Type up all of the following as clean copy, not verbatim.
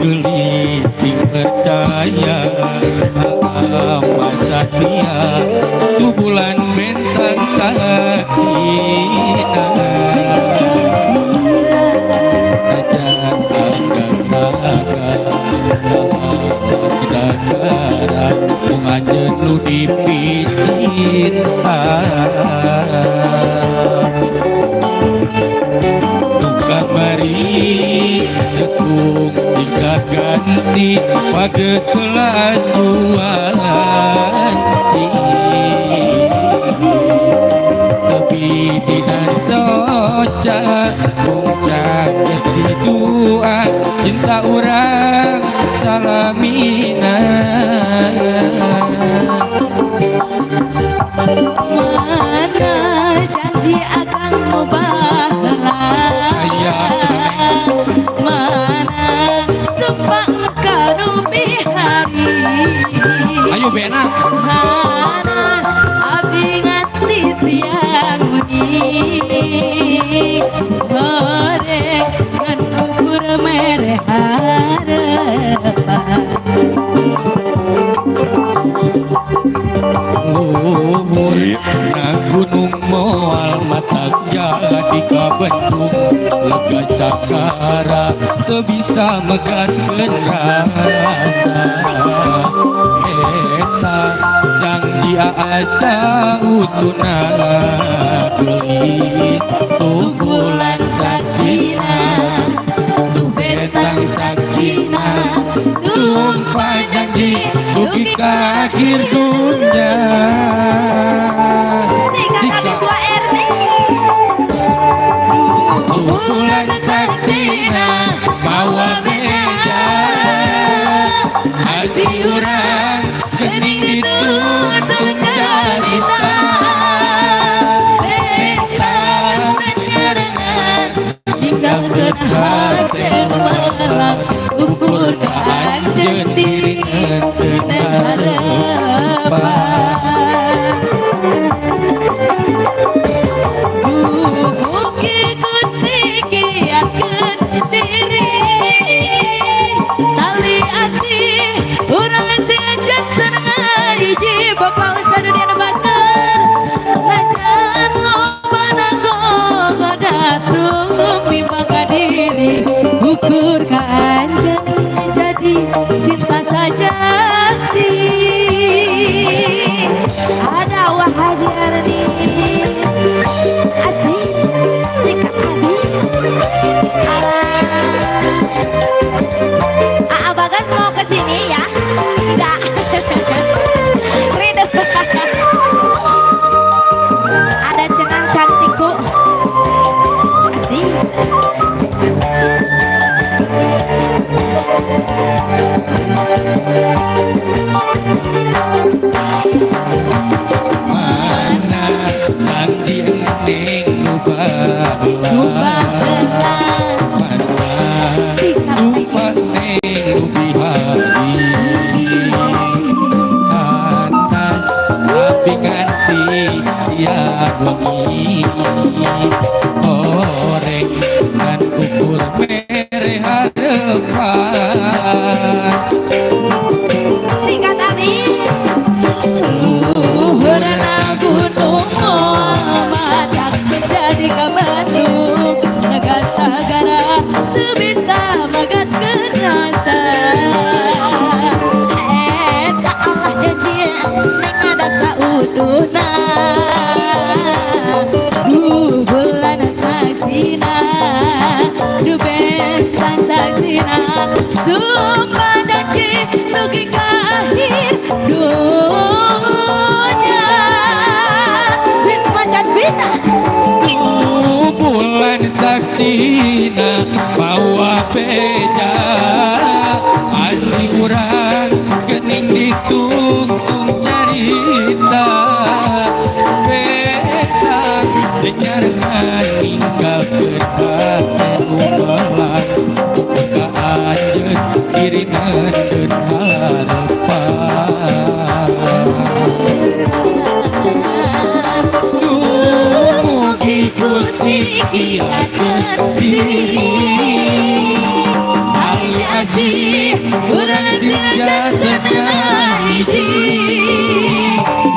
Geulis sing percaya, ama satia, tuh bulan bentang saksina. Najan agak-agak sagara, mung anjeun nu dipicinta. Nu kamari tekung singkat ganti paget kelas kuanci, tapi dina soca mung caket di dua cinta urang salamina. Mana janji akang mubaheula? Aya. Mana sumpah kanu bihari? Ayo bena. Hanas abdi nganti siang wengi, hore ngan ukur mere harapan. Luhur na gunung moal matak jadi kabentuk lega sakara teu bisa megatkeun rasa eta janji asa utuna. Geulis, tuh bulan saksina, tuh bentang saksina, sumpah janji dugi ka akhir dunya. Sikat habis wa Erni. Bulan saksina bawa beja, asih urang gening dituntun carita. Bentang nyarengan ninggalkeun hate melang, ukur ka anjeun diri dina harapan. Duh mugi Gusti kiatkeun diri, tali asih urang sing janten ngahiji. Bapak Ustad Dudiana Bakar, najan loba nagogoda tumimba ka diri, ukur ka anjeun jadi cinta sajati. Ada Wahadi Arni asik sikat habis. Alah, Aa Bagas mau ke sini ya? Enggak. Rindu. Ada cenah cantikku. Asik. Mana janji eneng nu baheula? Nu baheula. Mana Sikat. sumpah neng nu bihari? Atas tapi ganti siang wengi, horeng ngan ukur mere harapan. Sikat habis. Luhurna gunung matak jadi ka Bandung, naga sagara teu bisa magatkeun rasa eta Allah janji neng ada sautuhna. Duh bulan saksina, duh bentang saksina, sumpah janji dugi ka akhir dunya. Wisma Bintang. Tuh bulan saksina bawa beja, asih urang gening ditungtung carita. Beta nyarengan ninggalkeun hate umelang, ukur ka anjeun diri neundeun harapan. Duh mugi Gusti kiatkeun diri, tali asih. Ngahiji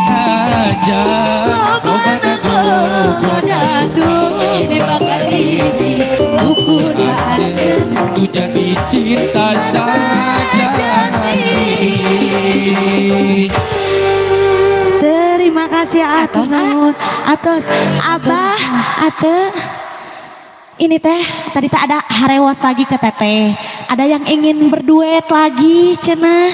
aja. Lobana gogoda Tumi bakal diri ukur anjeun tu jadi cinta sajati. Terima kasih, atur nuhun. Atos Abah, Ate. Ini teh tadi tak ada harewos lagi ke teteh. Ada yang ingin berduet lagi cenah.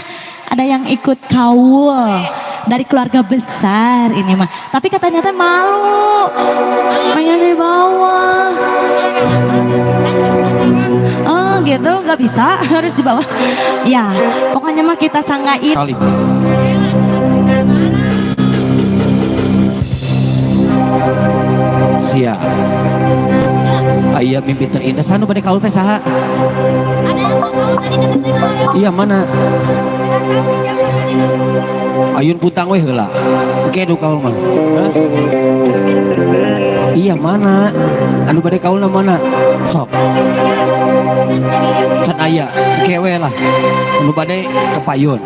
Ada yang ikut kaul dari keluarga besar ini mah. Tapi katanya teh malu. Pengen di bawah. Oh gitu, nggak bisa, harus di bawah. Ya, pokoknya mah kita sanggain. Kali. Siap. Aya mimpi terindah sanu bade kaul teh saha? Ada yang mau kaul tadi ke teteh nggak? Iya, mana? Nggak tahu siapa tadi. Ayun puntang weh heula. Engke nu kaul mah. Hah? Iya, mana? Anu bade kaulna mana? Sok. Can aya, engke we lah. Anu bade kepayun.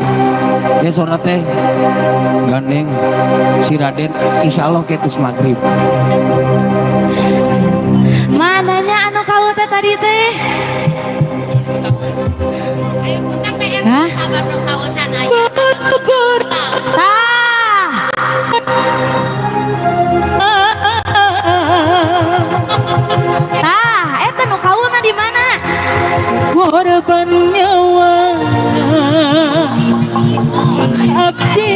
Ke sona teh gandeng si Raden, insyaallah ke tes maghrib. Mananya anu kaul teh tadi teh? Hah? Tah. Tah, eta nu kaulna di mana? Korban nyawa abdi.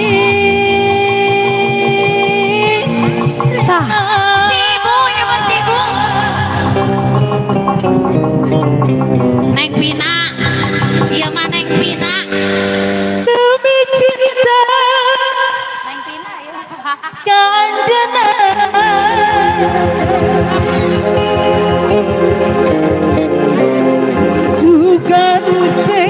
Sah. Sibuk ya mah sibuk. Neng Pina. Iya mah Neng Pina. Demi cinta Neng Pina ya. Kanjena. Sugante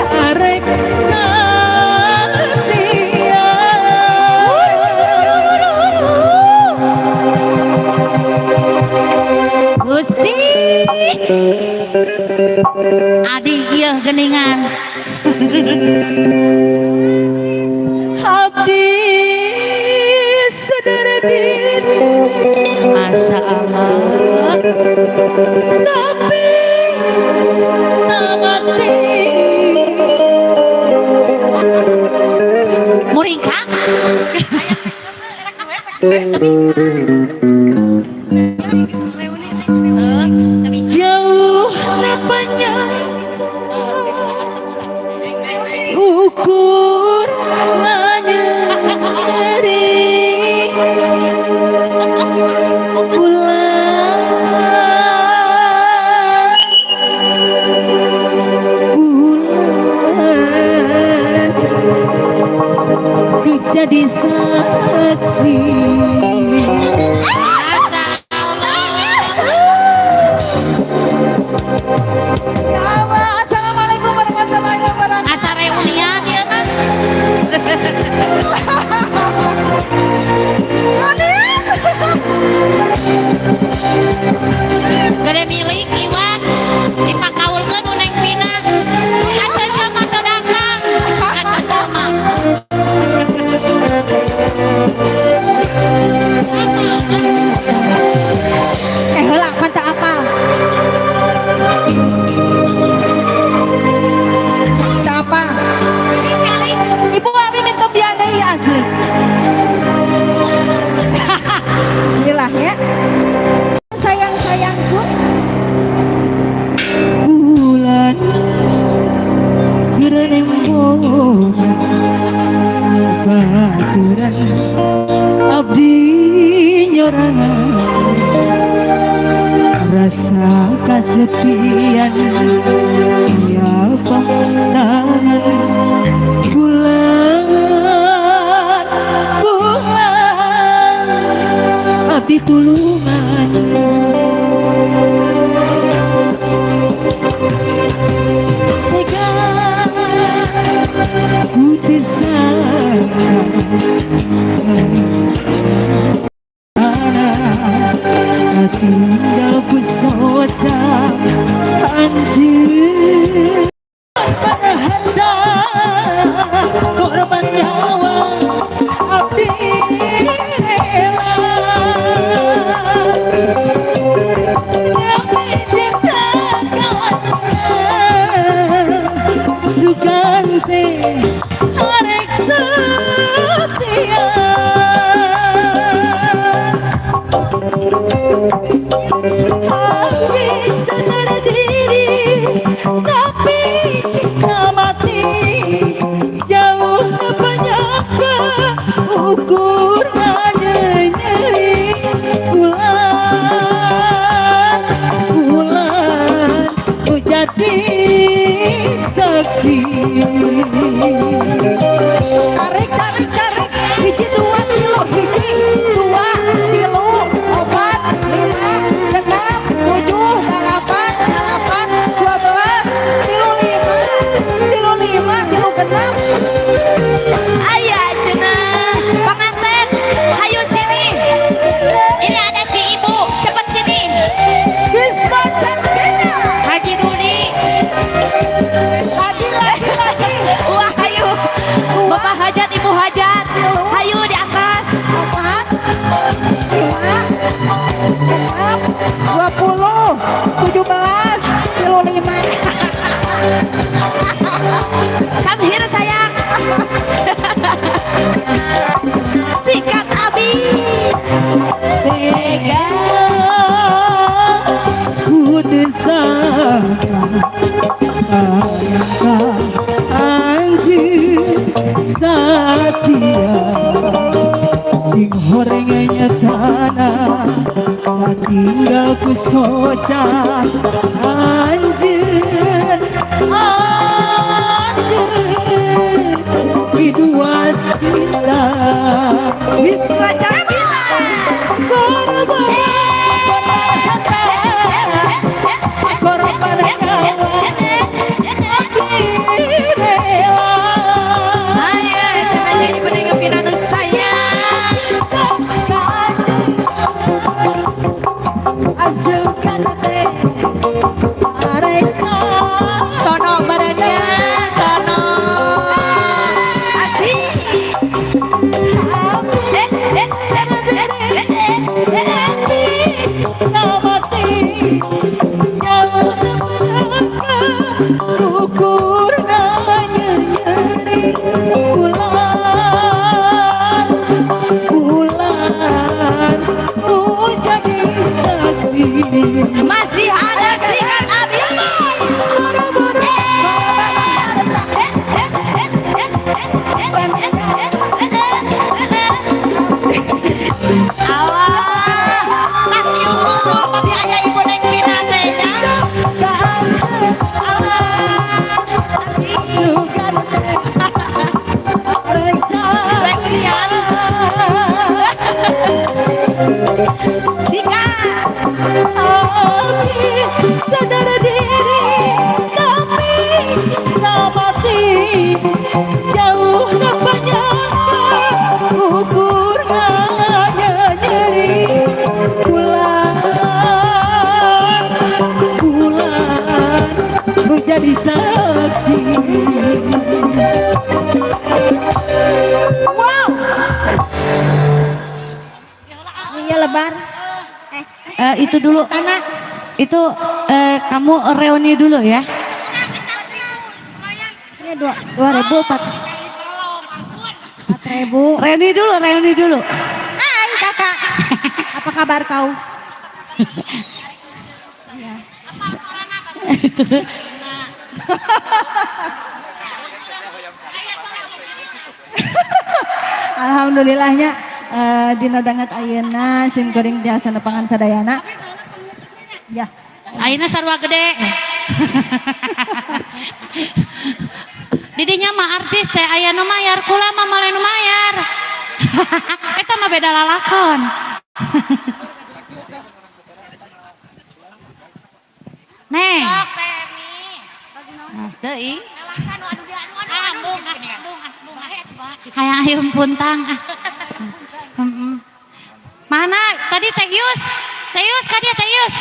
arek satia. Gusti. Adi ieu geningan. Abdi sadar diri. Masya Allah. Tapi tak mati. Muringkak. Teu bisa. Teu bisa. Jauh napanya ukur nganyeri bulan bulan nu jadi saksi. Masya Allah. Ya Allah, assalamualaikum warahmatullahi wabarakatuh. Asa reunian ieu mah. Kalian. Gede milik Iwan dipakaulkeun nu Neng Pina. Kacecem atau datang. Kacecem mah. Eh heula pan teu apal. Teu apal. Ibu abi minta biandai asli. Bismillah ya. Sayang-sayangku. Bulan nembongan baturan abdi nyorangan rasa kesepian ya tangan bulan bulan abdi tulungan tega putih sana tinggal pesota anjir. Nyawa abdi rela demi cinta ka anjeun. Sugan teh arek setia. Abdi sadar diri, tapi cinta mati. Jauh penyaka ukur nyeri. Bulan, bulan, ku jadi saksi. Tarik, tarik, tarik. Hiji, dua, tilu. Hiji, dua, tilu, opat, lima, genap, tujuh, delapan, salapan, 12, tilu lima, tilu lima, tilu genap. Aya cenah. Pengantin, hayu sini. Ini ada si ibu, cepet sini. Bisma Cantina. Haji Dudi. Lagi, lagi, lagi. Wah, hayu. Bapak hajat, ibu hajat. Hayu di atas. Empat, lima, genap, 20, 17, tilu lima. Come here, sayang. Sikat abi. Tega ku teu sangka anjeun satia. Sing horeng nyatana tinggal ku soca anjeun, anjeun biduan cinta. Wisma Cantina. Korban harta, korban nyawa, abdi rela. Aya cenah nyanyi bening nu sayang. Asukan teh arek Sono badannya, sono. Asik. Eh, eh, eh, eh, eh, eh, eh. Cinta mati jauh ukur nyeri. Bulan, bulan, ku jadi saksi. Masih ada sikat abi. Eh, eh, eh, eh, eh, eh, eh, eh, eh, eh. Alah, tah ieu unggul pami aya ibu Neng Pina teh nya. Alah, asik. Reunian. Sikat. Abdi sadar diri, tapi cinta mati. Jauh penyaka ukur nyeri. Bulan, bulan, menjadi saksi. Wow. Iya, lebar. Itu dulu. Tanah. Itu kamu reuni dulu ya. Ini dua 2.000, empat 4.000. Reuni dulu, reuni dulu. Hai kakak. Apa kabar kau? Iya. Alhamdulillahnya dina danget ayeuna sim kuring tiasa nepangan sadayana. Ya. Ayeuna sarua gede. Didinya mah artis teh aya nu mayar, kula mah moal nu mayar. Eta mah beda lalakon. Neng. Teu ih. Hayang ayam puntang ah. Mana tadi Teh Yus? Teh Yus ka dia Teh Yus.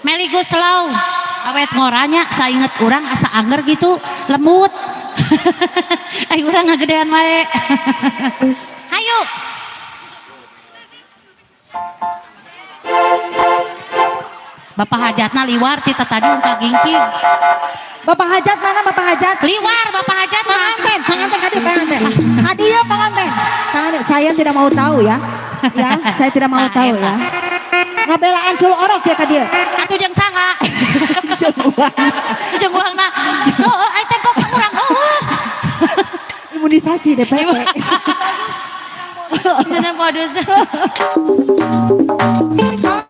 Meli Goeslaw. Awet ngoranya sainget urang asa angger gitu, lembut. Ayo urang ngagedean wae. Hayu. Bapak hajatna liwar ti tadi ka gingking. Bapak hajat mana Bapak hajat? Liwar Bapak hajat mah. Panganten, panganten kadi panganten. Hadiah panganten. Panganten, saya tidak mau tahu ya. Ya, saya tidak mau tahu ya. Ngabelaan cul orok ya ka dieu. Atuh jeung saha? Jeung uangna. Heueuh ai tempo ka urang eueuh. Imunisasi DPP. Ngeunah modus.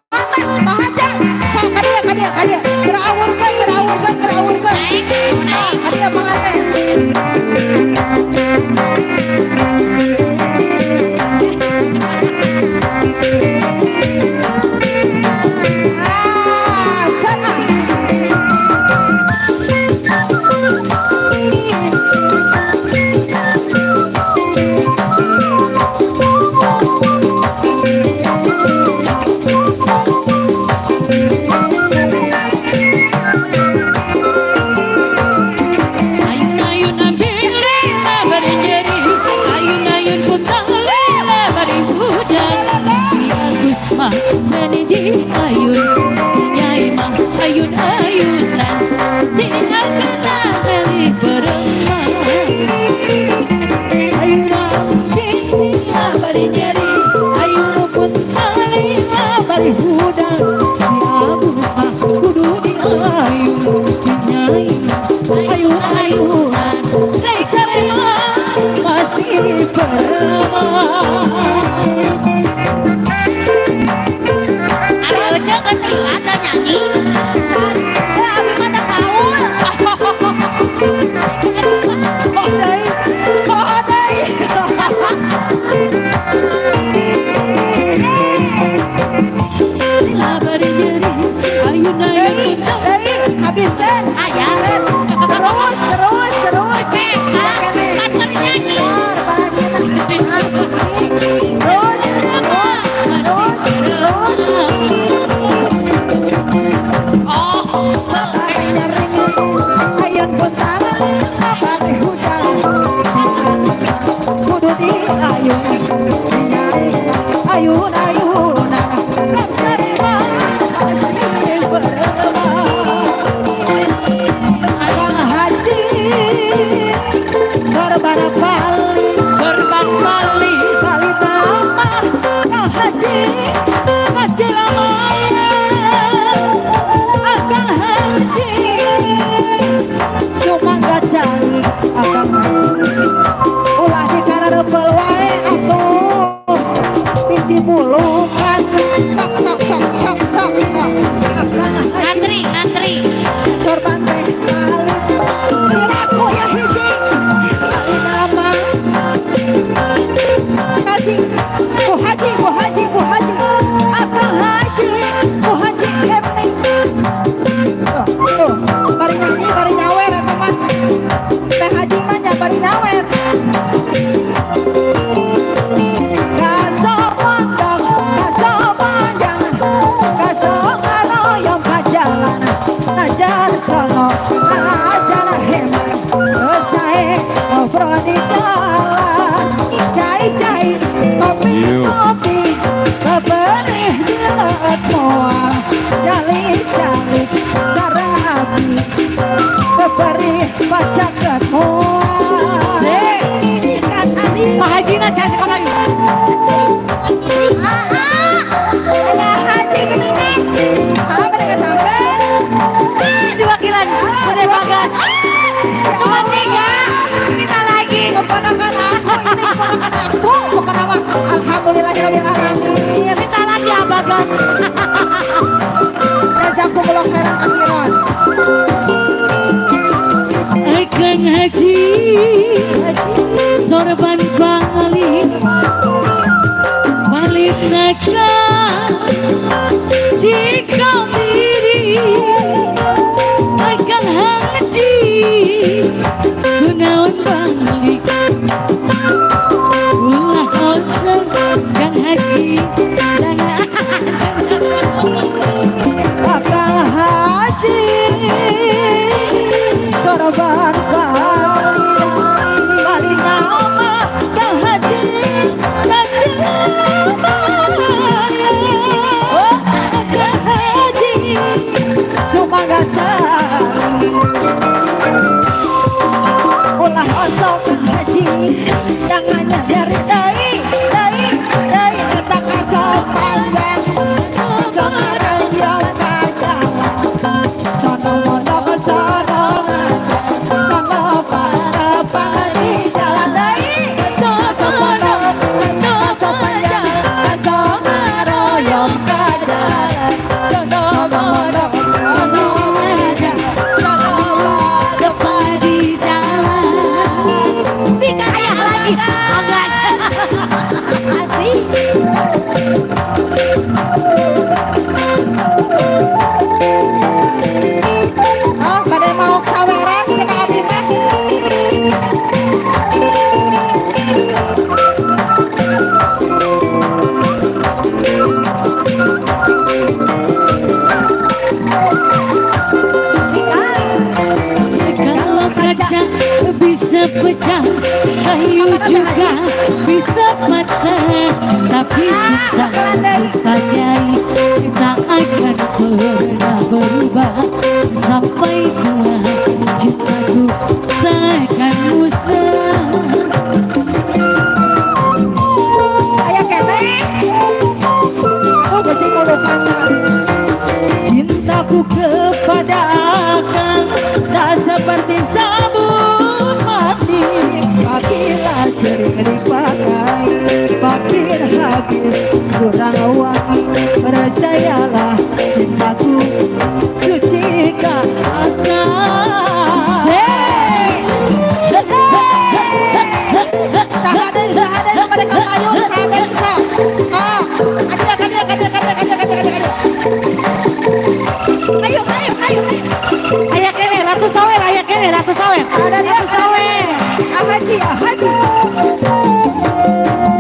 Panganten, Pak Hajat. Sok ka dieu, ka dieu, ka dieu. Gerawurkeun, gerawurkeun, gerawurkeun. Naik, naik. Ka dieu panganten. Ah, serah. Ayun-ayun ambing lila bari nyeri, ayun-ayun puntang lila bari hudang. Si Agus mah nani di ayun, si Nyai mah ayun-ayunan, si Akena meli beremang. Ayun ambing lila bari nyeri, ayun puntang lila bari hudang. Si Agus mah kudu di ayun, si Nyai mah ayun-ayunan. Rei Sarema masih beremang. Ari Ece geus lila teu nyanyi. Eh, abi mah da kaul. Oh deui. Oh deui. Lila bari nyeri, ayun-ayun Deui, puntang deui, habiskeun. Aya. Terus, terus, terus. Eh, kan keur nyanyi. Bentar, terus, terus, terus, terus. Oh, Ayun puntang lila bari hudang. Kudu di ayun, nyai ayun-ayunan. Rap sarema masih beremang. Kang Haji sorban pali, sorban pali. Kali nama Kang Haji, Haji lamaya. Akang Haji sumangga calik Akang Haji. Ulah dikarareupeul wae atuh bisi bulukan. Sok sok sok sok sok sok. Akang Haji Ngantri, ngantri. sorban teh alit. Piraku ya hiji kali nama kasih Bu Haji, Bu Haji, Bu Haji, Akang Haji, Bu Haji Erni. Tuh, tuh, bari nyanyi, bari nyawer eta mah. Teh Haji mah nya bari nyawer. Kaso mondok, kaso panjang, kaso ngaroyong ka jalan, najar sono, najar hemat, sae ngobrol di jalan, cai-cai, kopi-kopi, beberih di leut moal, cali-cali, sareng api, beberih pacaket moal. Sikat abi. Pak Haji na can ka maju. Ah, ah, aya haji geuningan. Ah, pada ngasangkeun. Diwakilan Alah, Udah Bagas. Cuma tiga. Kita lagi. Keponakan aku ini keponakan aku, bukan apa. Alhamdulillahirabbil alamin. Kita lagi Abagas. Jazakumullah khairan katsiran. Akang Haji sorban pali, balik naka jika diri. Akang Haji gunaon balik, ulah oseng Kang Haji dan Akang Haji sorban pali. Jangan nyari deui, deui, deui eta kaso panjang. Kaso ngaroyom ka jalan. Sono mondok sono ngajar. Sono patepang di jalan deui. Kaso mondok, kaso panjang, kaso ngaroyom ka jalan. Sono mondok, sono ngajar, sono patepang di jalan. Sikat ayah lagi. Agak. Asik. Oh, pada mau saweran cenah abi mah. Kalau kaca bisa pecah, kayu juga bisa patah, tapi cinta tanyai tak akan pernah berubah sampai tua. Cintaku takkan musnah. Aya keneh. Oh, Gusti mulukan. Cintaku kepada Akang tak seperti sabun mandi. Apabila sering dipakai, makin habis kurang wangi. Percayalah cintaku suci Akang. Saha deui, saha deui nu bade ka payun, saha deui sok. Ah, kadieu, kadieu, kadieu, kadieu, kadieu, kadieu, kadieu. Ayo, ayo, ayo, ayo. Aya keneh ratu sawer, aya keneh ratu sawer. Ada dia, Ratu sawer. Ah haji, ah haji.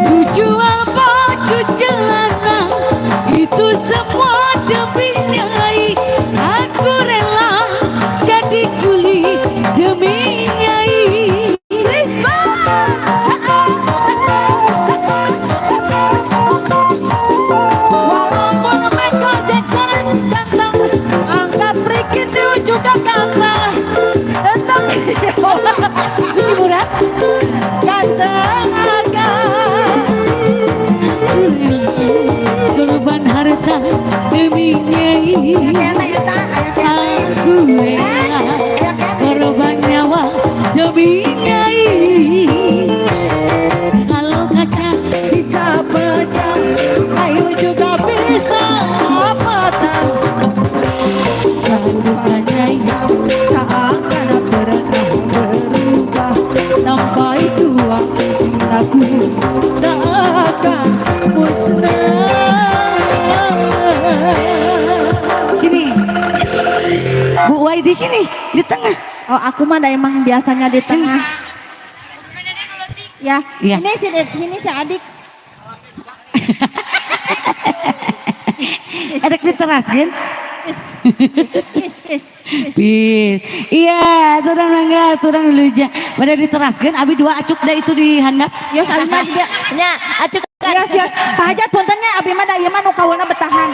Ku jual baju celana itu semua demi Nyai. Aku rela jadi kuli demi Nyai. Risma. Walaupun Michael Jackson ganteng, anggap Ricky itu juga ganteng. Tetap Mesti murah. ganteng akan. Aku rela korban harta demi Nyai. Aya keneh eta, aya keneh. Aku rela Aya keneh. korban nyawa demi Nyai. Kalau kaca Bisa pecah, kayu juga bisa patah. bukan Nyai. Tak akan pernah berubah sampai tua. Cintaku tak akan musnah. Sini. Bu Wai di sini, di tengah. Oh, aku mah dah emang biasanya di tengah. Ya, Iya. ini sini, sini si adik. Ada di teras kan? Kis, kis, kis, kis. Bis. Iya, aturan mangga, aturan dulu aja. Pada diteraskeun abi dua acuk da itu di handap. Yos, abi mah dia. Nya, acuk Yos, yos. Pak Hajat puntennya abi mah da ieu mah nu kaulna betahan.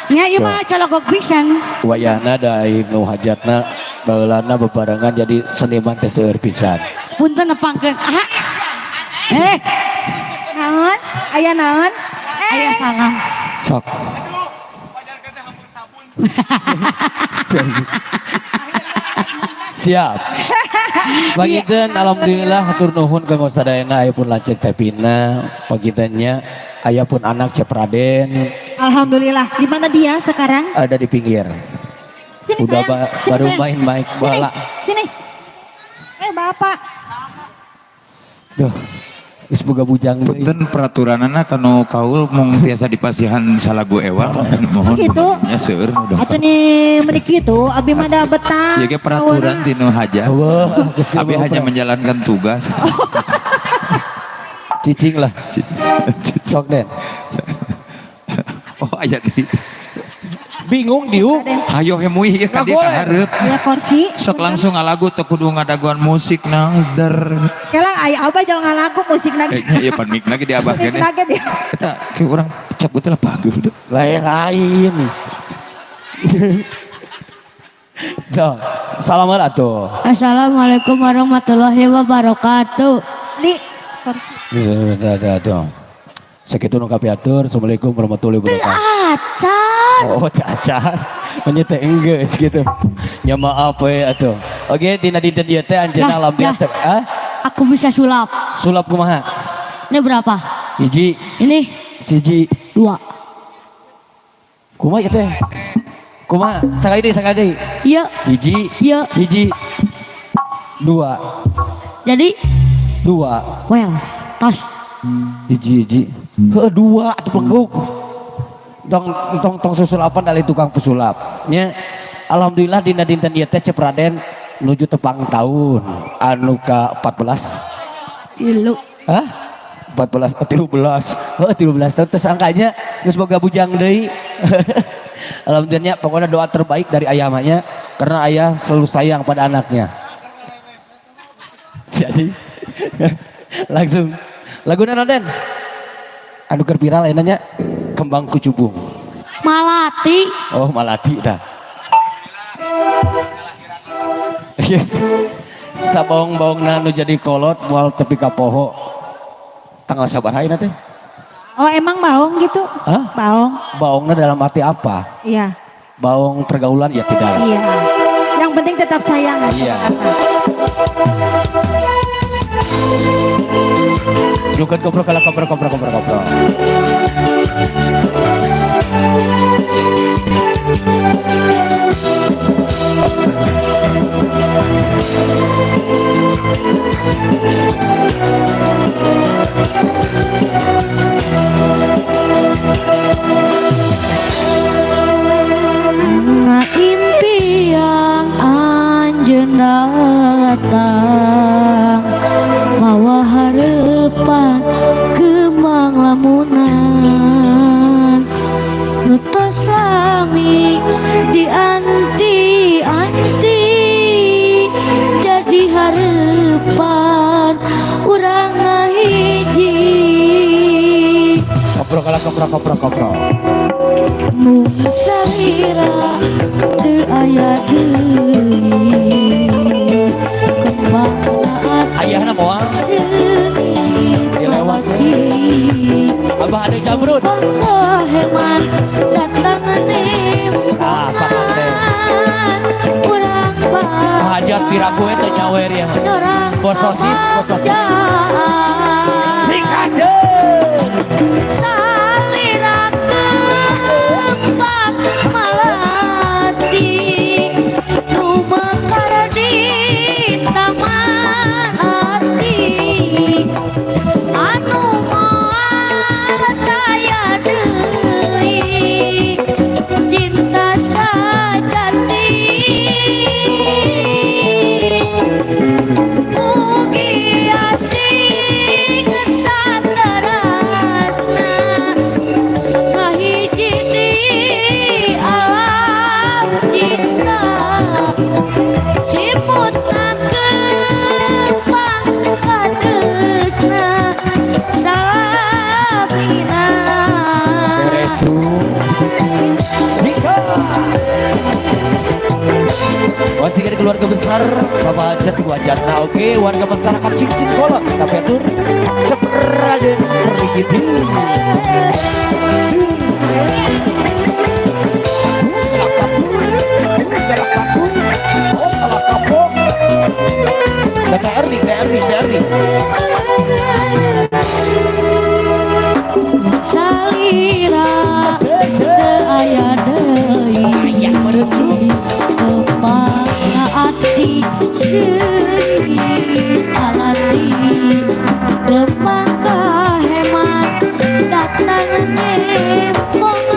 Nya ieu mah cologok pisan. Wayahna da nu hajatna baheulana bebarengan jadi seniman teh seueur pisan. Punten nepangkeun. Aha. Eh, Naon? Aya naon? Eh, aya salah. Sok. Siap. Paginten alhamdulillah hatur nuhun kanggo sadayana aya pun lanceuk teh Pina, pagintennya aya pun anak Cep Raden Alhamdulillah. Di mana dia sekarang? ada di pinggir. Sini, Udah sayang. Sini, baru sayang. main-main Sini, bola. Sini. Eh, Bapak. Tuh. Geus boga bujang deui. Punten peraturanana kanu kaul mung tiasa dipasihan salagu ewang mohon Gitu. nya seueur nu dongkap. Atuh nih meuni kitu abi mah da betah. Ieu ge peraturan tinu hajat. Wah, geus Abi hanya menjalankan tugas. Cicing lah. Sok Den. Oh aya di. Bingung diuk. Hayo hemui ieu ka dieu ka hareup. Ya kursi. Sok langsung ngalagu teu kudu ngadaguan musik nah der. Kela aya abah jangan ngalagu musik lagi. Kayaknya ieu pan mic lagi di abah Musik keneh. lagi dia. Eta ke urang cabut lah bagus. Lain-lain. So, salam atuh. Assalamualaikum warahmatullahi wabarakatuh. Di Kursi. Bisa. Segitu nu kapiatur. Assalamualaikum warahmatullahi wabarakatuh. Acan. Oh, teu acan. Nya teh enggeus gitu. Ya maaf we atuh. Oke, dina dinten ieu teh anjeunna Dah, alhamdulillah. dah. Ah, Aku bisa sulap. Sulap kumaha? Ini berapa? Hiji, Ini hiji. dua. Kumaha ieu teh? Kumaha? Sakali deui, sakali deui. Iya. Hiji, Iya. hiji. Dua, Jadi dua. well, tos. Hiji, hiji. Heuh, dua atuh pengkuk. Tong tong tong susulapan dari tukang pesulap. Nya alhamdulillah dina dinten ieu teh Cep Raden nuju tepang tahun anu ka 14. Tilu. Hah? 14, oh, 13. Oh, 13 tahun terus angkanya geus boga bujang deui. Alhamdulillah pokoknya doa terbaik dari ayah mahnya karena ayah selalu sayang pada anaknya. Jadi langsung lagu naon, Den? Anu keur viral ayeuna nya, Kembang Kucubung. Malati. Oh, Malati dah. Sabaong-baongna nu jadi kolot moal tepi ka poho. Tanggal sabaraha ayeuna teh? Oh, emang baong gitu? Hah? Baong. Baongna dalam arti apa? Iya. Baong pergaulan ya tidak. Iya. Yang penting tetap sayang. Iya. Bukan kopro kalau kopro kopro kopro kopro. Impian anjeun datang mawa harapan kembang lamunan nu tos lami dianti-anti jadi harapan urang ngahiji. Kopro kala kopro kopro kopro. Mung salira teu aya deui kembang Ayahna moal. Seungit Dilewat. malati. Abah ada jamrun. Heman datang Ah, nempongan urang Hajat piraku eta nyawer ya. Nyorang Bos sosis, bos sosis. kabagjaan. Sing aja. Salira kembang malati nu mekar di taman hati anu moal taya deui cinta sajati mugi asing saterasna ngahiji di alam cinta simut kembang katresna salamina. Beres cu. Sikat. Pastikan keluarga besar Bapak Hajat Ibu Hajatna, oke, warga masyarakat Cingcing Kolot kita atur Cep Raden Perigiti. Oh, kapok. TR nih, TR nih, TR nih. Salira teu aya deui kembang ati seungit alati kembang kahemat datang nempongan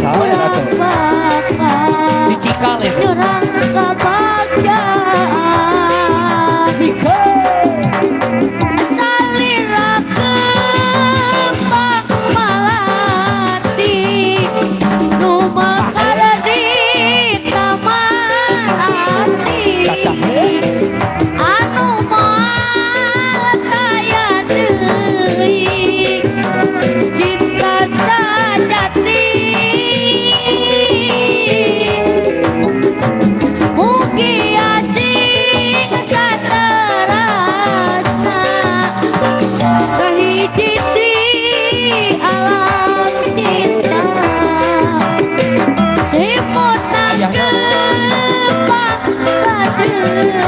Salah ya, urang Ratu? bakal Si Cikal itu. nyorang kabagjaan. Sikat. Salira kembang malati nu mekar di taman hati anu moal taya deui.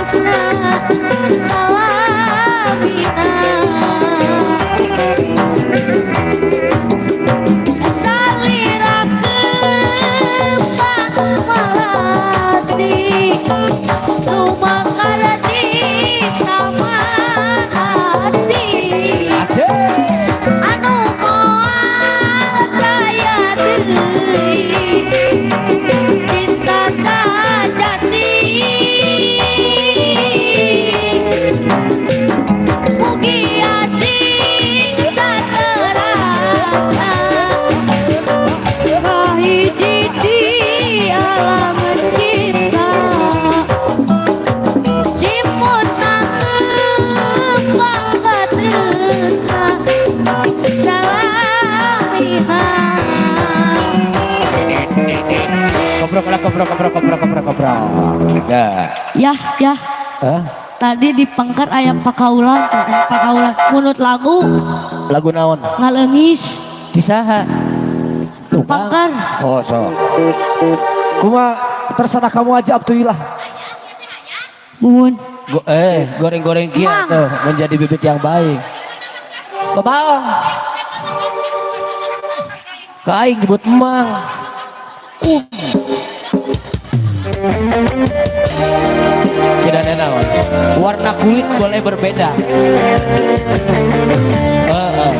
tresna salamina. Salira kembang melati rumah di taman hati. Asik. Anu moal kaya deui cinta sajati. Mugi asing saterangna kahiji di alam cinta. Simut kembang katresna salamina. Koprok lah, koprok, koprok, koprok, koprok, koprok. Ya. Ya, ya. Hah? Tadi di pengker aya pakaulan, pakaulan munut lagu. Lagu naon? Ngaleungis. Kisaha? Tukang. Pengker. Oh, so. Kuma terserah kamu aja Abdullah. Muhun. Goreng-goreng kia Mang. tuh menjadi bibit yang baik. Babang. Kaing nyebut mang. Tidak ada naon. Warna kulit boleh berbeda. Heeh.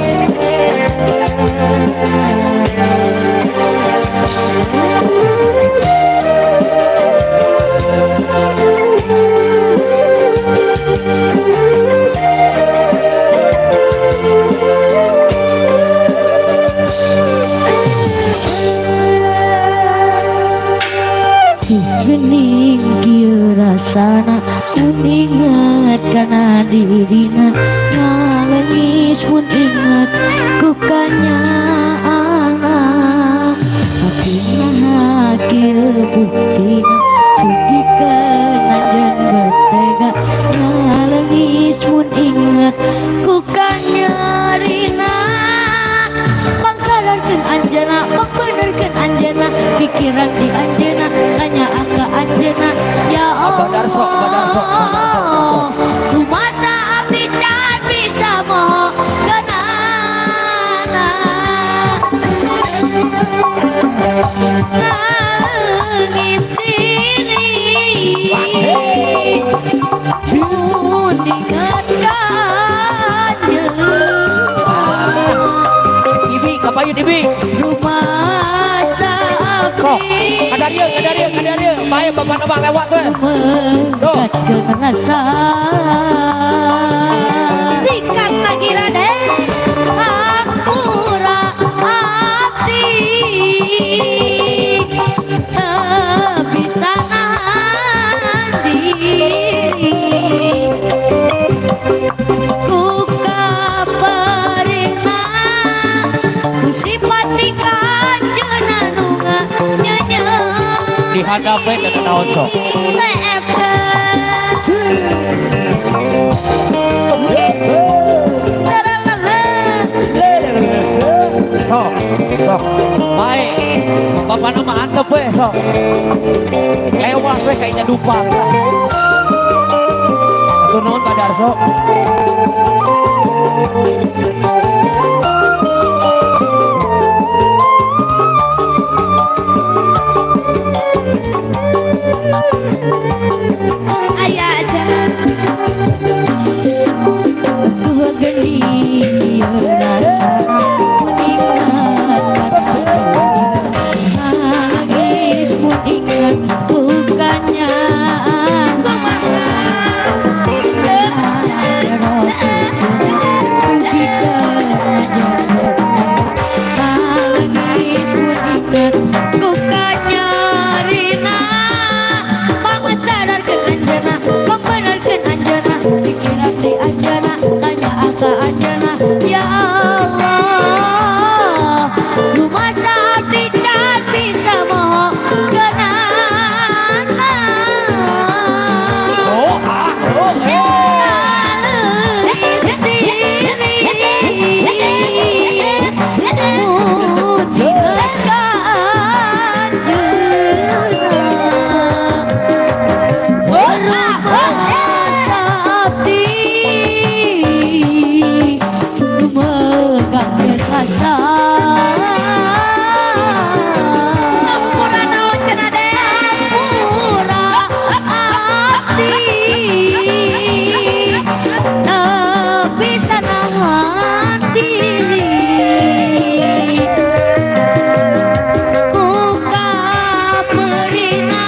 Gening kieu rasana mun inget kana dirina, ngalengis mun inget ku kanyaana. Tapi naha kieu buktina dugikeun anjeun betega, ngalengis mun inget ku kanyarina. Pangsadarkeun anjeunna, pangbenerkeun anjeunna, pikiran di anjeunna, tanya ka anjeunna. Ya Abah Darso, Abah Darso, Abah Darso, Allah, rumasa abdi can bisa moho ganana. Nangis diri mun ingat ka anjeunna. Ibi, kapayun Ibi. Rumasa Sok, abdi kadarieu, kadarieu, kadarieu. Bae bapak nama lewat we. Menggatkeun rasa. Sikat lagi Raden. Hampura abdi teu bisa nahan diri ku kaparina ku sifat kanjeunna nu nganyeunyeun. Dihadap we teu naon sok. TFS. Sok, sok. Bae. Bapak nama antep we sok. Lewat we kayaknya dupa. Atur nuhun Pak Darso. Aya aja. Dua geni rasana mun ingat kana nangis mun ingat bukannya. Nangis mun ingat ku kanyarina. Pangsadarkeun anjeunna, pangbenerkeun anjeunna, pikiran di anjeunna, tanya ka anjeunna. Ya Allah, rumasa abdi can bisa moho geunana. Oh, ah, oh, eh. Nangis diri mun inget ka anjeunna. Bisa. Hampura naon cenah, Den? Hampura abdi teu bisa nahan diri ku kapeurihna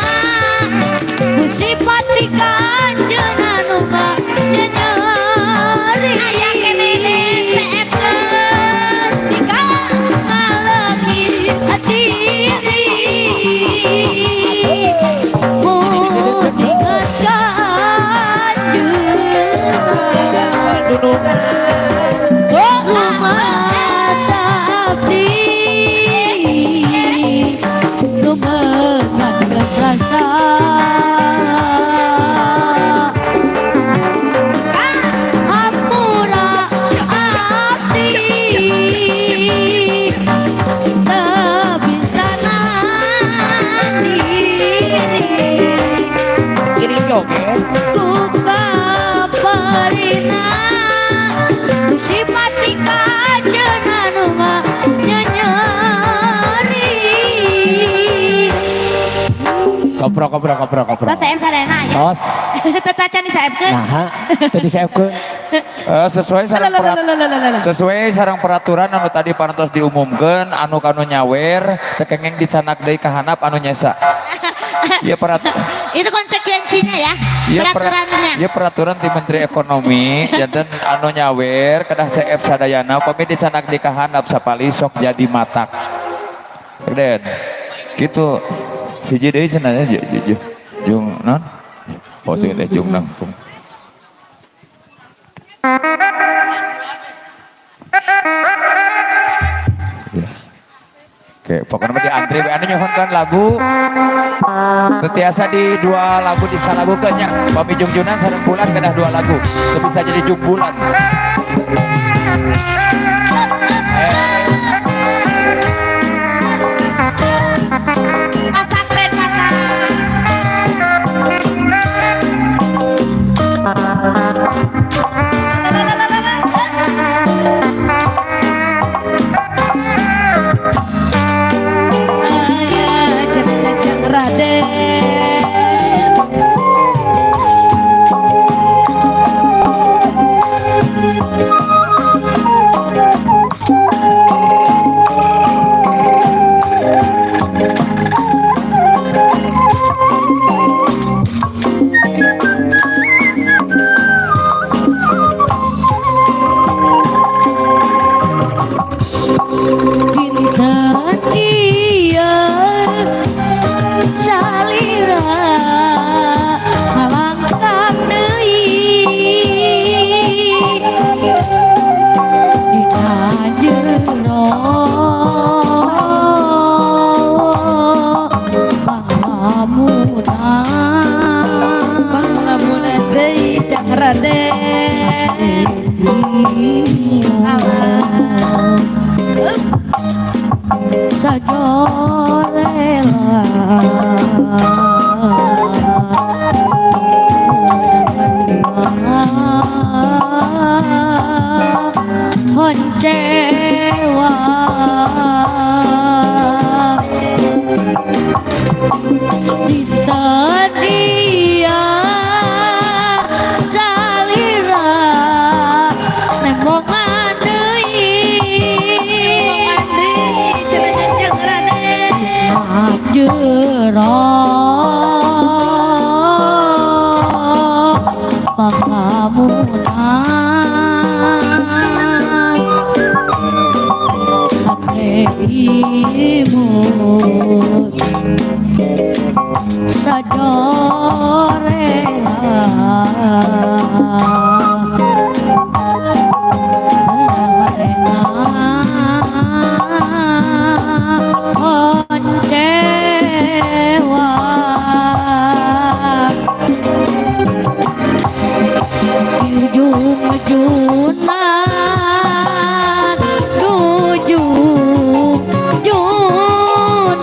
ku sifat di kanjeunna nu nyenyeri. Aya keneh, Den, seepkeun sikat. Ngaleungit diri mun inget ka anjeunna. Rumasa abdi lumengan rasa. Hampura abdi teu bisa nahan diri. Iring joget. Ku kapeurihna ku sifat di kanjeunna nu nyenyeri. Kopro kopro kopro kopro. Tos seep sadayana aya. Tos. Teu tacan diseepkeun. Nah, tadi seepkeun. Sesuai sareng peraturan anu tadi parantos diumumkeun, anu kanu nyawer teu kenging dicanak deui ka handap anu nyesa. Ieu Itu konsekuensinya ya, Ieu peraturannya. Ieu peraturan ti Menteri Ekonomi, janten anu nyawer kedah seep sadayana, upami dicanak deui ka handap sapali sok jadi matak. Den. Gitu. Hiji deui cenah nya jung non? Oh sing teh jung nangtung. Ya. Oke, pokoknya mah diantri we anu nyuhunkeun lagu teu tiasa di dua lagu disalagukeun nya. Pami jungjunan sareng bulan kedah dua lagu. Teu bisa jadi jungbulan. Pasang, Den, pasang. Aya cenah Kanjeng Raden. Dinten ieu salira halangkang deui dina jero panglamunan. Panglamunan deui Jang Raden. Alah. Sajorela honcewa dinten ieu salira nembongan deui. Deui cenah Kanjeng Raden. Jero panglamunan hate imut sajorela. Honcewa Ujung-junan ujung junan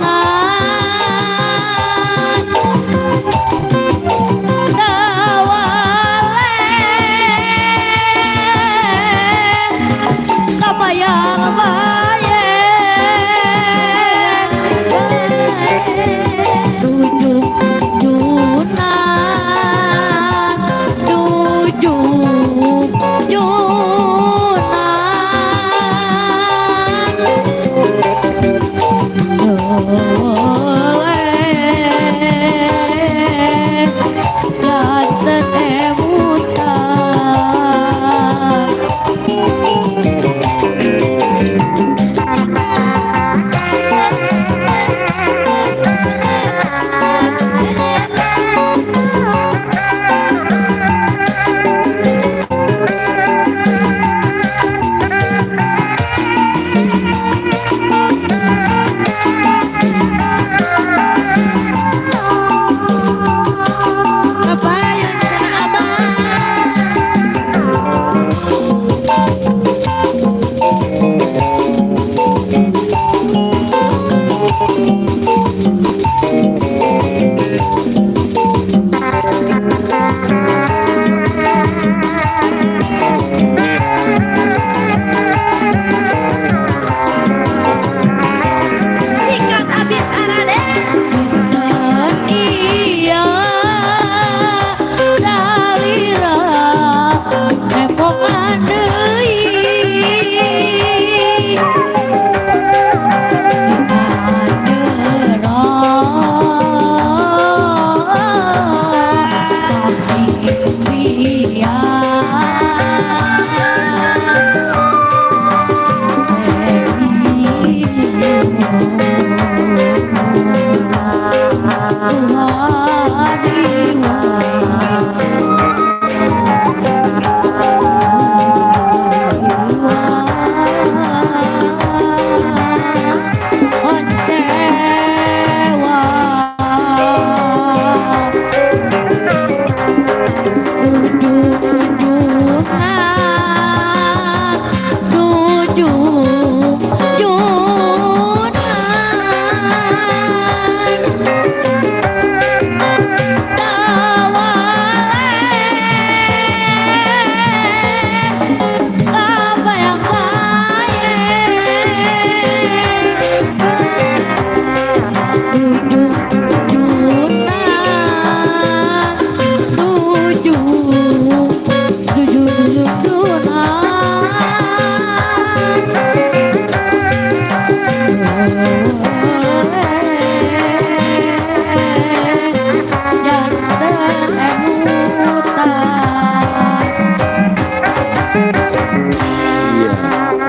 dawale kabayang-bayang.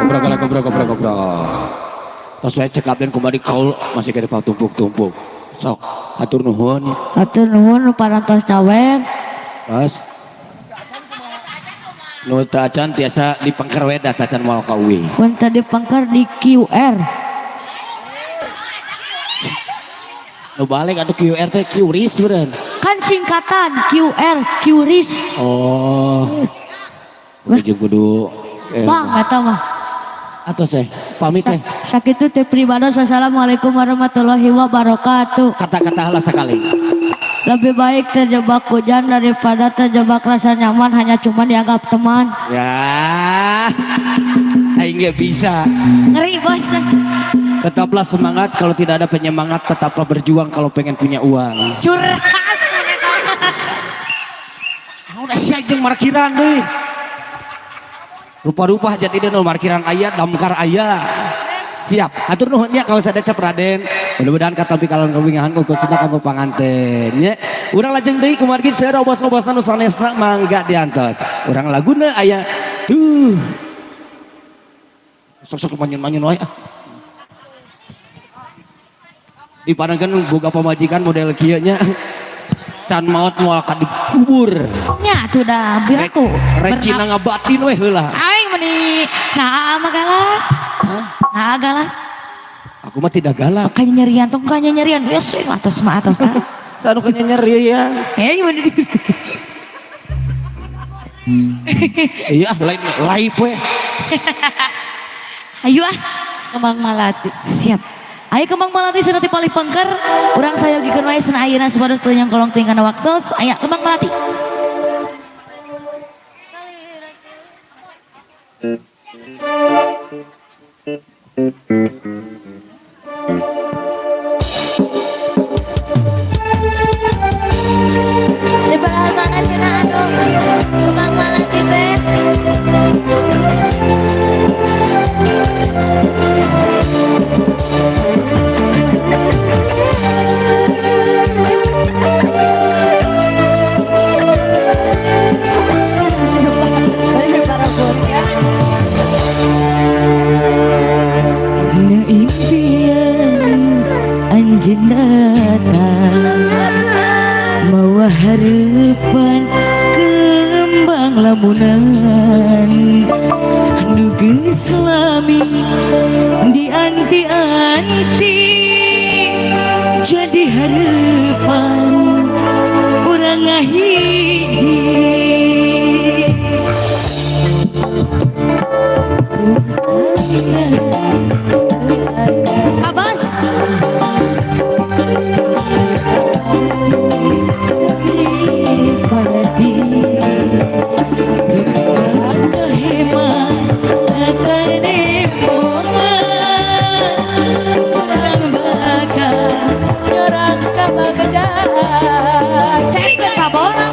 Gobrok gobrok gobrok gobrok. Tos wae cekap dan kembali kaul masih kena tumpuk-tumpuk. Sok, hatur nuhun. Hatur nuhun nu parantos nyawer. Terus nu teu acan tiasa dipengker we da tacan moal ka uwi. Mun teu dipengker di QR. Nu balik atuh QR teh QRIS beureun. Kan singkatan QR, QRIS. Oh. Kudu kudu. Bang eta mah. Atos teh, pamit teh. Sakitu teh pribados. Wassalamualaikum warahmatullahi wabarakatuh. Kata-kata heula sakali. Lebih baik terjebak hujan daripada terjebak rasa nyaman hanya cuma dianggap teman. Ya. Aing ge bisa. Ngeri bos. Tetaplah semangat kalau tidak ada penyemangat, tetaplah berjuang kalau pengen punya uang. Curhat. Udah sia jeung markiran deui. Rupa-rupa jati deui nu markiran aya, damkar aya. Siap. Hatur nuhun nya kawas ada Cep Raden. Mudah-mudahan katampi kalon kabingahan ku khususna kanggo panganten nya. Urang lajeng deui kumargi seueur obos-obosna nu sanesna mangga diantos. Urang laguna aya tuh. Sok-sok manyun-manyun wae ah. Dipadangkeun boga pamajikan model kieu nya. Can maot moal ka dikubur. Nya atuh da biraku. Rek Cina ngabatin weh heula. Aing meni nah mah galak. Hah? Nah galak. Aku mah tidak galak. Kayaknya nyerian tuh kayaknya nyerian. Wes we atos mah atos ah. Sanu kayaknya nyerian. Eh gimana? Iya lain live weh. Ayo ah. Kembang Malati. Siap. Ayo Kembang Malati sudah paling pengker. Urang sayogikeun wae cenah ayeuna supados teu nyangkolong teuing kana waktos. Aya Kembang Malati. Di belahan mana cenah anu Kembang Malati teh? Impian anjeunna mawa harapan kembang lamunan nu geus lami dianti-anti jadi harapan urang ngahiji. Abas. Saya Pak Bos.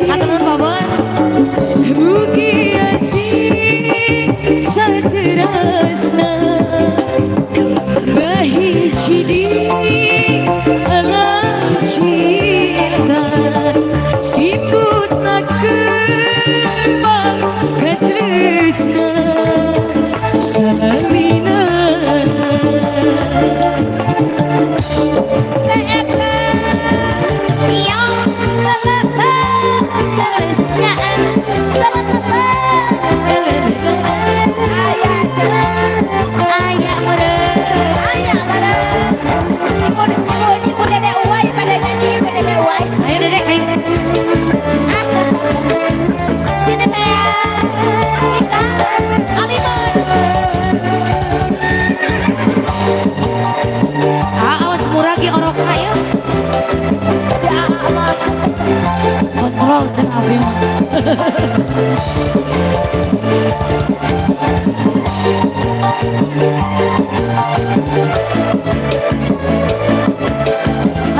Hatur nuhun Pak Bos. Ayo Dedek, ayo. Sini sayang. Alimon. Ah, awas murah ge orokna ya. Kontrol teh abi mah.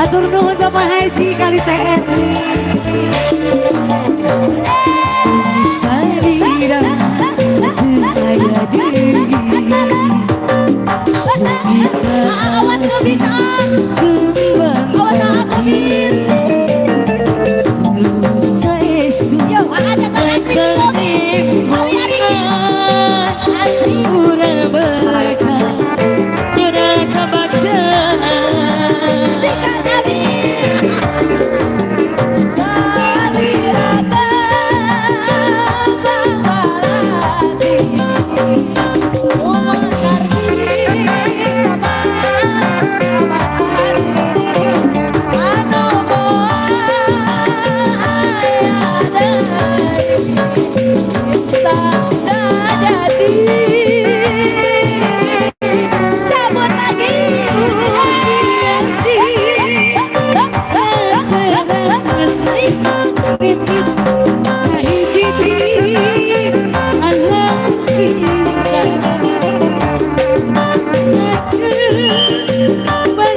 Atur nuhun Bapak Haji kali TNI. Awas kubis ah. Awas ah kubis. Yo, ada kan kubis. Awi ari. Asik. Sikat Nabi. Cabut lagi.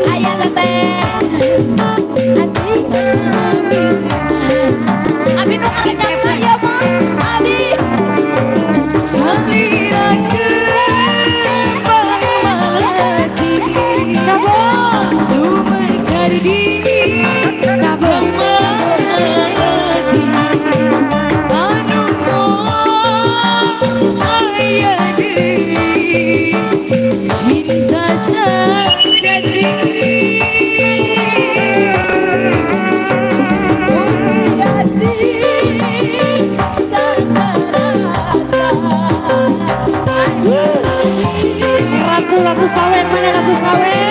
Ayah teteh. Asik. Abi nu ngajak ya mah. Abi. Ratu, ratu sawer, mana ratu sawer?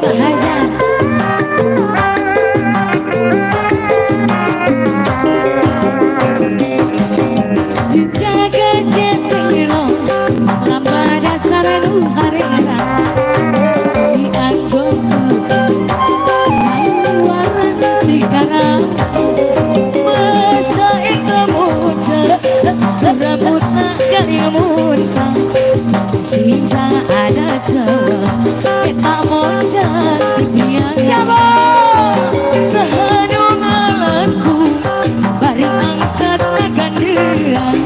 Bapak Hajar. Dijaga jetiro lamba dasar nu harera dianggo keluaran di karang masa itu muncul rambutna kali muntah sinta ada jawa eta mocan di sahanu ngalaku bari angkat gandean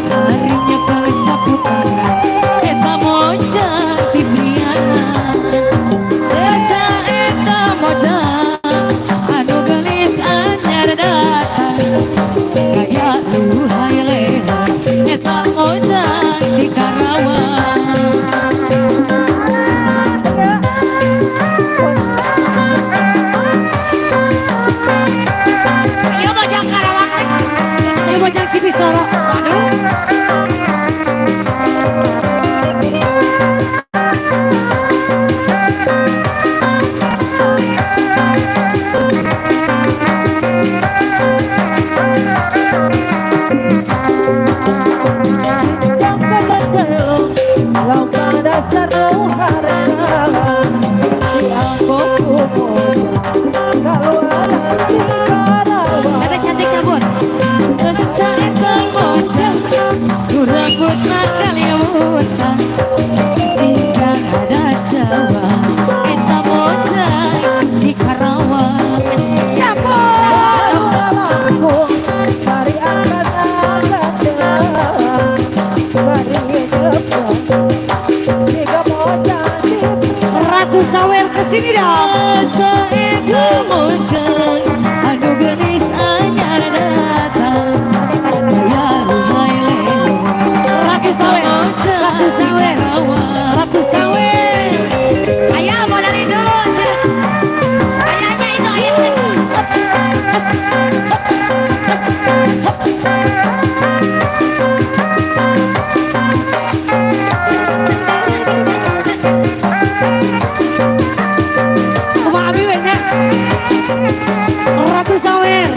harinya bangsa putara eta mocan di desa eta mocan anu gelis anyar datang kaya luhai leher eta mocan di Karawang. Iya mojang Karawang teh. Ieu mojang Cibisoro. Aduh. Teteh cantik cabut. Masa eta mojang rambutna kali muntah sinjang ada jawa eta mojang di Karawang. Ratu Sawer kesini dong. Masa eta mojang anu geulis anyar datang ya ruhai leher Ratu Sawer. Ratu Sawer. Ratu Sawer. Ayah mau dari dulu. Cil. Ayahnya itu ayah. Kumaha abi we nya? Ratu Sawer.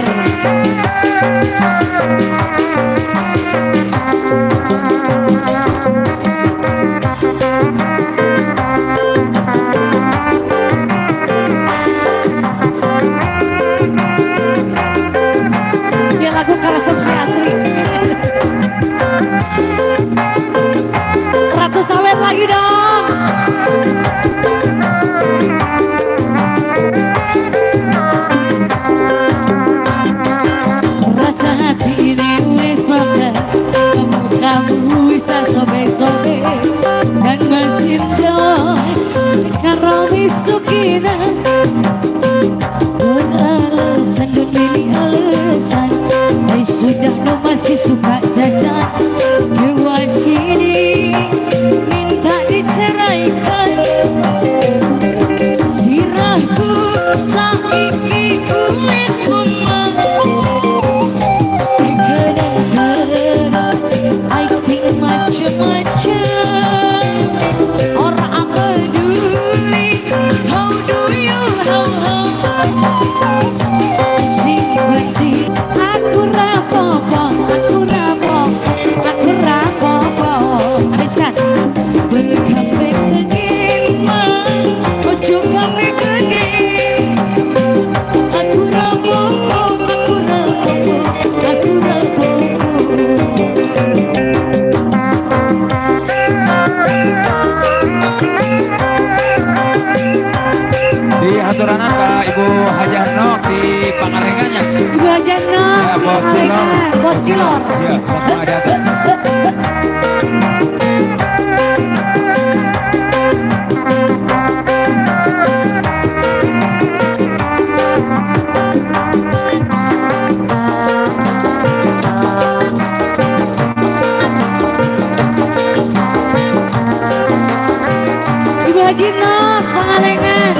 Ya lagu karesep si Asri. Ratu Sawer lagi dong. Rasa hati ini wis bakar kamu wis tak sobek-sobek dan mesin doi karo wis tukina pun alasan dan ini alasan ai sudah no masih suka jajan ke wife ini minta diceraikan sirahku saiki wis memang. I think macam-macam orang peduli. How do you how how sing penting aku rapopo aku rapopo aku rapopo Habiskan. berkambing daging mas ojo kambing daging aku rapopo aku rapopo aku rapopo. Di haturanan ka Ibu Hajah Nok di Pangalengannya. Ibu Hajah Nok. Ya, Bos Cilor. Bos Cilor. Iya, langsung ada atas. Ibu Haji Nok Pangalengan.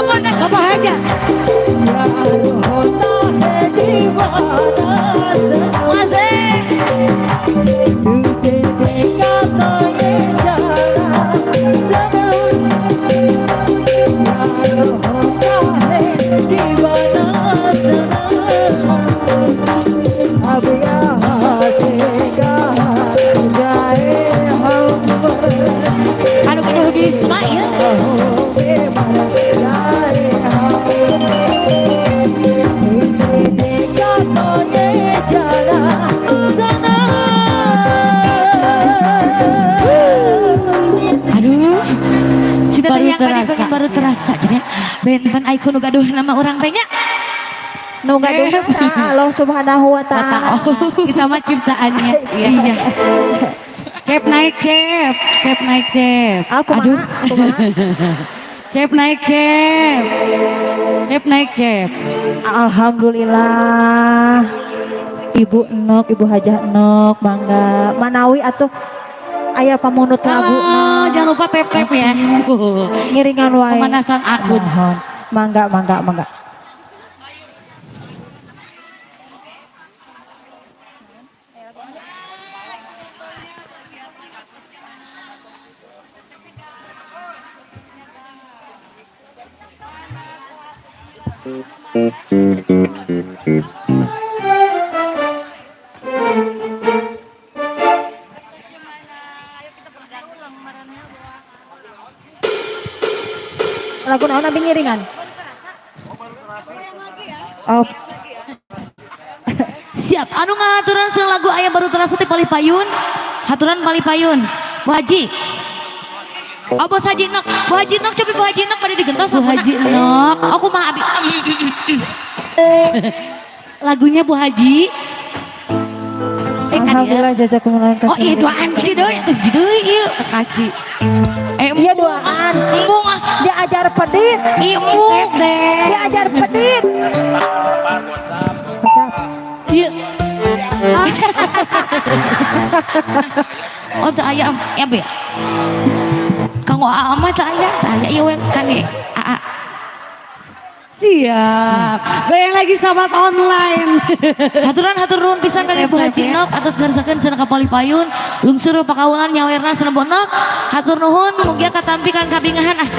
Apa teh? Bapak Haja. तुझे देखा तो ये जाना सनम, प्यार होता है दीवाना सनम। अब यहाँ से कहाँ जाए हम? Anu gaduh Bisma ya. में मर जाए हम। तुझे देखा तो ये जाना सनम। Aduh. Si teteh Baru yang tadi terasa. Pengen baru terasa jadi benten ai nu gaduh nama urang teh nya. Nu gaduh Allah Subhanahu wa Taala. Kita mah ciptaannya. Iya. Cep naik cep, cep naik cep. Aku Aduh, kumaha? Kumaha? Cep naik cep. Cep naik cep. Alhamdulillah. Ibu Nok, Ibu Hajah Nok, mangga. Manawi atuh aya pamunut lagu. Halo, jangan lupa tap tap ya. Ngiringan wae. Pemanasan akun. Mohon. Mangga, mangga, mangga. Lagu naon abi ngiringan? Oh, Siap. Anu ngahaturan sareng lagu aya baru terasa ti palih payun. Haturan palih payun. Bu Haji. Oh, Bos Haji Nok. Bu Haji Nok, coba Bu Haji Nok pada digentos Bu laguna. Haji Nok. Oh, kumaha abi? Lagunya Bu Haji. Eh, kan ya. Alhamdulillah jazakumullah. Oh iya duaan sih deui atuh deui ieu. Kaci. Eh, Iya duaan. Embung ah. Diajar pedit. Ih, embung. Diajar pedit. Iya. Oh, teu aya ya be. Kanggo aa mah teu aya, teu aya ieu we kangge aa. Siap. Goyang lagi sahabat online. Haturan hatur nuhun pisan ka Ibu Haji Nok atas ngarsakeun cenah ka palih payun, lungsur pakawulan nyawerna sareng Nok. Hatur nuhun mugia katampi kan kabingahan ah.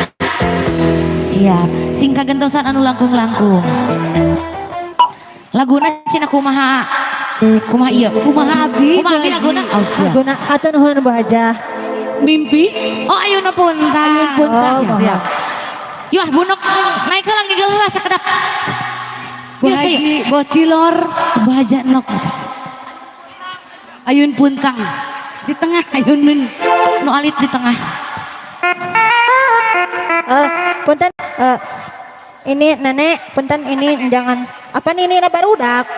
Siap. Sing kagentosan anu langkung-langkung. Laguna cenah kumaha? Kumaha ieu? Kumaha abi? Kumaha Bu abi Haji? laguna? Oh, siap. Guna hatur nuhun Bu Hajah. Mimpi. Oh, ayun punta. Ayun punta. Oh, Siap. Siap. Yuh, bunok naik ke lagi heula sakedap. Bu Biasa yuk. Haji, Bos Cilor, Bu Haji Nok. Ayun Puntang. Di tengah Ayun Nun. Nu alit di tengah. Eh, punten, ini nenek, punten ini jangan apa nih ini barudak.